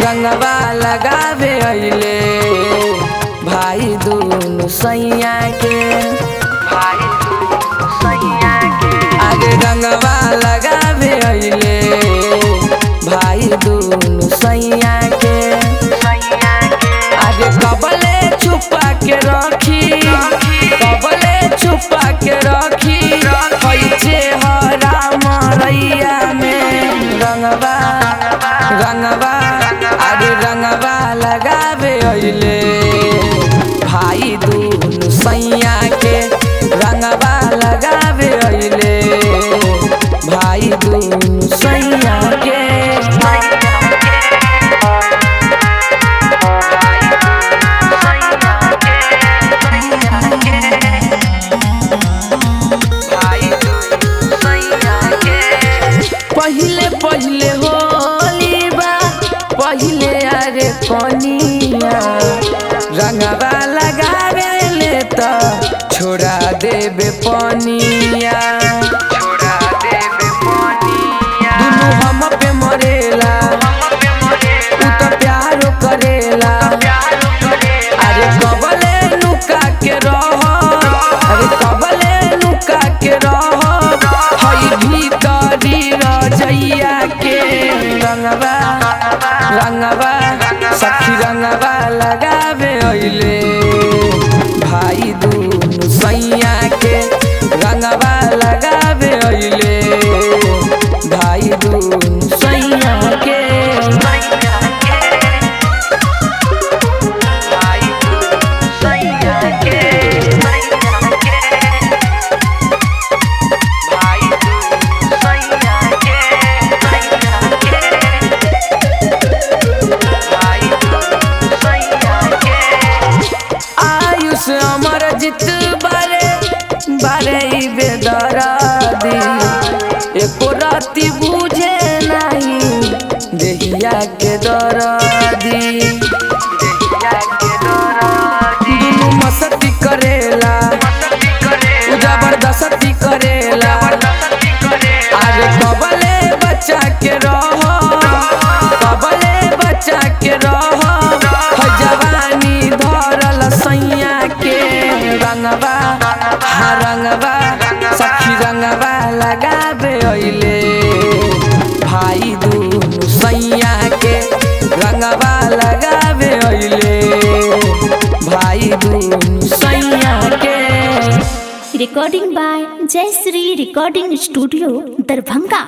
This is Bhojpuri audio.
रंगवा लगावे अइले भाई दुनु सैया के, आगे रंगवा लगावे अइले भाई दुनु सैया के। आगे कबले छुपा के रखी, कबले छुपा के रखी हई चेहरा मरैया में। रंगवा रंगवा आगे रंगवा लगावे अइले भाई दुनु सैया के, रंगवा लगावे अइले भाई दुनु सैया के। पहिले पहिले होली बा पहिले अरे कनिया, रंगवा लगावे ले त छोड़ा देबे पनिया, दुनु हम पे मरेला उ त प्यारो करेला। अरे कबले नुका के रह, अरे कबले नुका के रह हई भीतरी रजैया के। रंगवा रंगवा सखी रंगवा लगावे अइले भाई दुनु सैया के, रंगवा लगावे अइले भाई दुनु सैया के। आयुष अमर जित बारे बारे ई बेदरादी, एको राती बुझे नाही देहिया के दरदी। दुनु मस्ती करेला उ जबरदस्ती करेला। अरे कबले बच्चा के रह, कबले बच्चा के रह जवानी धरल सैया के। रंगवा हा रंगवा सखी रंगवा लगावे अइले भाई दुनु सैया के, रंगवा लगावे अइले भाई दुनु सैया के। Recording by Jayashree Recording Studio, Darbhanga.